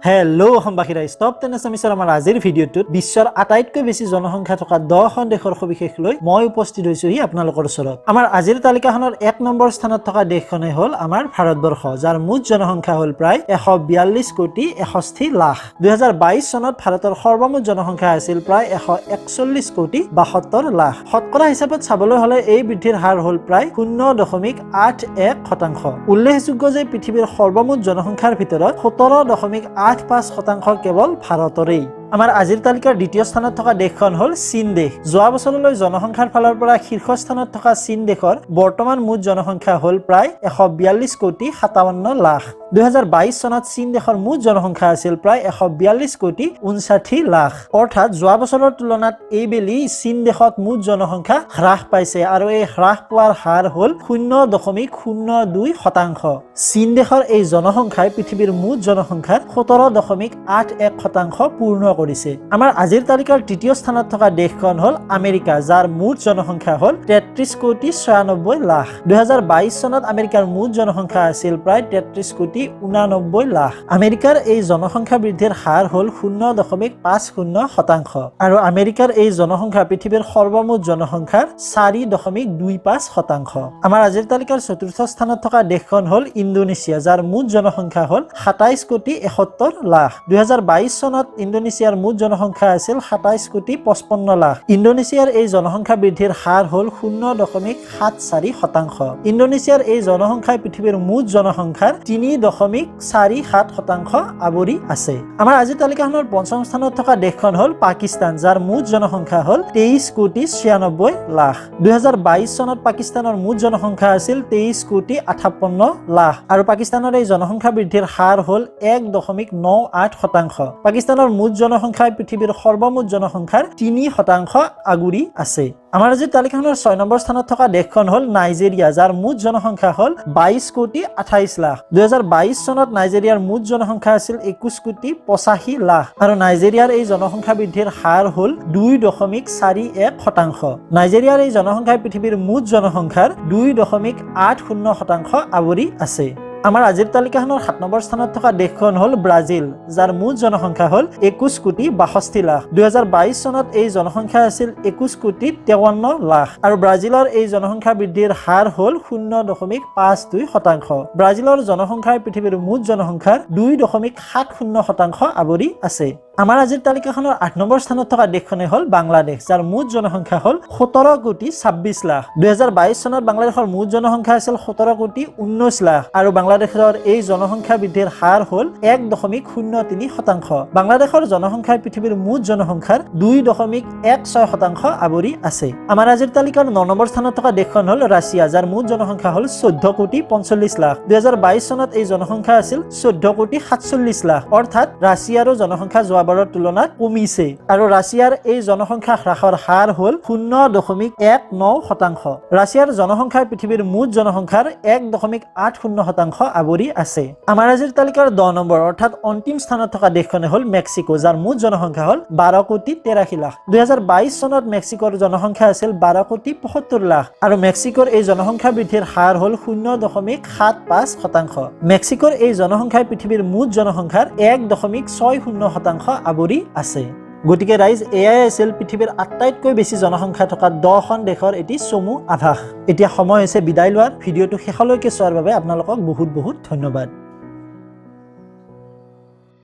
Hello' অসমবাসী ৰাইজ, top 10 আছামিছৰ আমাৰ আজিৰ ভিডিঅ'টোত বিশ্বৰ আটাইতকৈ বেছি জনসংখ্যা থকা 10খন দেশৰ সবিশেষ লৈ মই উপস্থিত হৈছোহি আপোনালোকৰ ওচৰত। আমাৰ আজিৰ তালিকাখনৰ 1 নম্বৰ স্থানত থকা দেশখনেই হ'ল আমাৰ ভাৰতবৰ্ষ, যাৰ মুঠ জনসংখ্যা হ'ল প্ৰায় 142 কোটি 61 লাখ। 2022 চনত ভাৰতৰ সৰ্বমুঠ জনসংখ্যা আছিল প্ৰায় 141 কোটি 72 লাখ। শতকৰা হিচাপত চাবলৈ হ'লে এই বৃদ্ধিৰ হাৰ হ'ল প্ৰায় 0.81%। উল্লেখযোগ্য যে পৃথিৱীৰ সৰ্বমুঠ জনসংখ্যাৰ ভিতৰত 17.85% কেৱল ভাৰতৰেই। আমাৰ আজিৰ তালিকাৰ দ্বিতীয় স্থানত থকা দেশখন হ'ল চীন দেশ। যোৱা বছৰলৈ জনসংখ্যাৰ ফালৰ পৰা শীৰ্ষস্থানত থকা চীন দেশৰ বৰ্তমান মুঠ জনসংখ্যা হ'ল প্ৰায় 142 কোটি 57 লাখ। 2022 চনত চীন দেশৰ মুঠ জনসংখ্যা আছিল প্ৰায় 142 কোটি 59 লাখ। অৰ্থাৎ যোৱা বছৰৰ তুলনাত এইবেলি চীন দেশত মুঠ জনসংখ্যা হ্ৰাস পাইছে আৰু এই হ্ৰাস পোৱাৰ হাৰ হ'ল 0.02%। চীন দেশৰ এই জনসংখ্যাই পৃথিৱীৰ মুঠ জনসংখ্যাৰ 17.81% পূৰ্ণ কৰিছে। আমাৰ আজিৰ তালিকাৰ তৃতীয় স্থানত থকা দেশখন হ'ল আমেৰিকা, যাৰ মুঠ জনসংখ্যা হ'ল 33 কোটি 96 লাখ। 2022 চনত আমেৰিকাৰ মুঠ জনসংখ্যা আছিল প্ৰায় 33 কোটি 89 লাখ। আমেৰিকাৰ এই জনসংখ্যা বৃদ্ধিৰ হাৰ হ'ল 0.50% আৰু আমেৰিকাৰ এই জনসংখ্যা পৃথিৱীৰ সৰ্বমুঠ জনসংখ্যাৰ 4.25%। আমাৰ আজিৰ তালিকাৰ চতুৰ্থ স্থানত থকা দেশখন হ'ল ইণ্ডোনেছিয়া, যাৰ মুঠ জনসংখ্যা হ'ল 27 কোটি 71 লাখ। 2022 চনত ইণ্ডোনেছিয়াৰ মুঠ জনসংখ্যা আছিল 27 কোটি 55 লাখ। ইণ্ডোনেছিয়াৰ এই জনসংখ্যা বৃদ্ধিৰ হাৰ হ'ল 0.74%। ইণ্ডোনেছিয়াৰ এই জনসংখ্যাই পৃথিৱীৰ মুঠ জনসংখ্যাৰ 3.47% আৱৰি আছে। আমাৰ আজিৰ তালিকাখনৰ পঞ্চম স্থানত থকা দেশখন হ'ল পাকিস্তান, যাৰ মুঠ জনসংখ্যা হ'ল 23 কোটি 96 লাখ। 2022 চনত পাকিস্তানৰ মুঠ জনসংখ্যা আছিল 23 কোটি 58 লাখ আৰু পাকিস্তানৰ এই জনসংখ্যা বৃদ্ধিৰ হাৰ হ'ল 1.98%। পাকিস্তানৰ মুঠ জনসংখ্যাই পৃথিৱীৰ সৰ্বমুঠ জনসংখ্যাৰ 3% আগুৰি আছে। আমাৰ আজিৰ তালিকাখনৰ 6 নম্বৰ স্থানত থকা দেশখন হ'ল নাইজেৰিয়া, যাৰ মুঠ জনসংখ্যা হ'ল 22 কোটি 28 লাখ। 2022 চনত নাইজেৰিয়াৰ মুঠ জনসংখ্যা আছিল 21 কোটি 85 লাখ আৰু নাইজেৰিয়াৰ এই জনসংখ্যা বৃদ্ধিৰ হাৰ হ'ল 2.41%। নাইজেৰিয়াৰ এই জনসংখ্যাই পৃথিৱীৰ মুঠ জনসংখ্যাৰ 2.80% আৱৰি আছে। আমাৰ আজিৰ তালিকাখনৰ 7 নম্বৰ স্থানত থকা দেশখন হ'ল ব্ৰাজিল, যাৰ মুঠ জনসংখ্যা হ'ল 21 কোটি 62 লাখ। 2022 চনত এই জনসংখ্যা আছিল 21 কোটি 53 লাখ আৰু ব্ৰাজিলৰ এই জনসংখ্যা বৃদ্ধিৰ হাৰ হ'ল 0.52%। ব্ৰাজিলৰ জনসংখ্যাই পৃথিৱীৰ মুঠ জনসংখ্যাৰ 2.70% আৱৰি আছে। আমাৰ আজিৰ তালিকাখনৰ 8 নম্বৰ স্থানত থকা দেশখনেই হ'ল বাংলাদেশ, যাৰ মুঠ জনসংখ্যা হ'ল 17 কোটি 26 লাখ। 2022 চনত বাংলাদেশৰ মুঠ জনসংখ্যা আছিল 17 কোটি 19 লাখ আৰু বাংলাদেশৰ এই জনসংখ্যা বৃদ্ধিৰ হাৰ হ'ল 1.03%। বাংলাদেশৰ জনসংখ্যাই পৃথিৱীৰ মুঠ জনসংখ্যাৰ 2.16% আৱৰি আছে। আমাৰ আজিৰ তালিকাৰ 9 নম্বৰ স্থানত থকা দেশখন হ'ল ৰাছিয়া, যাৰ মুঠ জনসংখ্যা হ'ল 14 কোটি 45 লাখ। 2022 চনত এই জনসংখ্যা আছিল 14 কোটি 47 লাখ। অৰ্থাৎ ৰাছিয়াৰো জনসংখ্যা যোৱাবাৰৰ তুলনাত কমিছে আৰু ৰাছিয়াৰ এই জনসংখ্যা হ্ৰাসৰ হাৰ হ'ল 0.19%। ৰাছিয়াৰ জনসংখ্যাই পৃথিৱীৰ মুঠ জনসংখ্যাৰ 1.80% আৱৰি আছে। আমাৰ আজিৰ তালিকাৰ 10 নম্বৰ অৰ্থাৎ অন্তিম স্থানত থকা দেশখনে হ'ল মেক্সিকো, যাৰ মুঠ জনসংখ্যা হ'ল 12 কোটি 83 লাখ। 2022 চনত মেক্সিকোৰ জনসংখ্যা আছিল 12 কোটি 75 লাখ আৰু মেক্সিকোৰ এই জনসংখ্যা বৃদ্ধিৰ হাৰ হ'ল 0.75%। মেক্সিকোৰ এই জনসংখ্যাই পৃথিৱীৰ মুঠ জনসংখ্যাৰ 1.60% আৱৰি আছে। গতিকে ৰাইজ, এয়াই আছিল পৃথিৱীৰ আটাইতকৈ বেছি জনসংখ্যা থকা 10খন দেশৰ এটি চমু আভাস। এতিয়া সময় হৈছে বিদায় লোৱাৰ। ভিডিঅ'টো শেষলৈকে চোৱাৰ বাবে আপোনালোকক বহুত বহুত ধন্যবাদ।